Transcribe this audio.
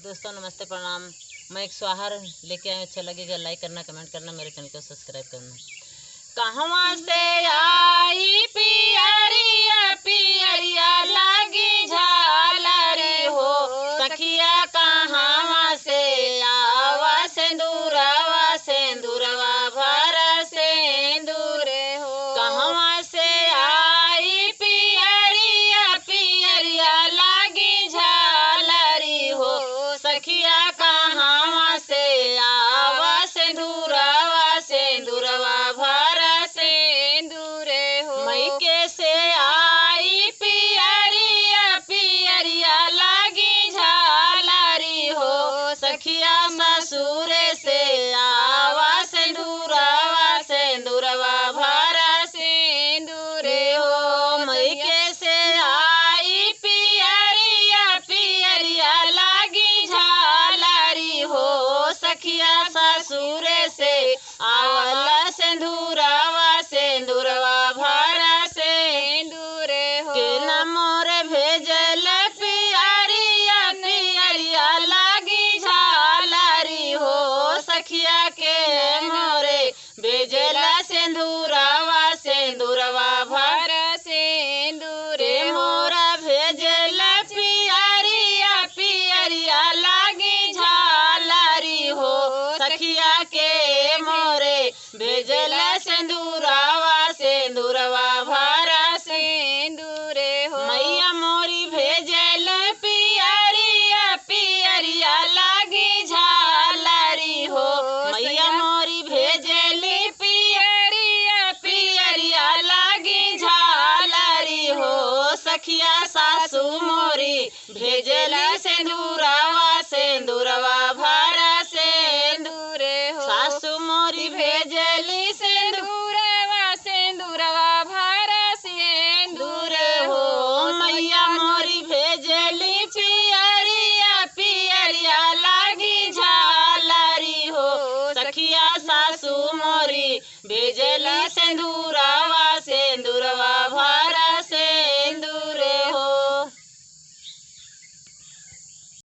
दोस्तों नमस्ते, प्रणाम। मैं एक सोहर लेके आया, अच्छा लगेगा लाइक करना, कमेंट करना, मेरे चैनल को सब्सक्राइब करना। कहवा से आई पियरिया पियरिया लागी झालरी हो, सखिया कहवा से आवा सिंदूरवा सिंदूरवा भर सिंदूरे हो। कहवा से आई पियरिया पियरिया लागी झालरी हो, सखिया कहवा से आवा सिंदूरवा सिंदूरवा भर सिंदूरे हो। मैके से आई पियरिया पियरिया लागी झालरी हो, सखिया ससुर से आवा सिंदूरवा सिंदूरवा भर सिंदूरे हो। मैके से आई पियरिया पियरिया लागी झालरी हो, सखिया ससुर से आवला सिंदूरवा सिंदूरवा भर सिंदूरे हो। के न मोर भेजल पियरिया पियरिया लागी झालरी हो, सखिया के मोरे भेजल सिंदूरवा सिंदूरवा भर भर सिंदूरे के हो। मोरा भेजल पियरिया पियरिया लागी झालरी हो, सखिया के मोरे भेजल सिंदूरवा सिंदूरवा भर सिंदूरे हो। मैया मोरी भेजल पियरिया पियरिया लागी झालरी हो, मैया मोरी भेजली पियरिया पियरिया लागी झालरी हो, सखिया सासू मोरी भेजली सिंदूरवा सिंदूरवा भर सिंदूर। सिंदूरे हो। सासू मोरी भेजली सिंदूर सिंदूरवा सिंदूरवा भर सिंदूरे हो। हो। मैया मोरी भेजली पियरिया पियरिया लागी झालरी हो, सखिया सासू मोरी भेजली सिंदूर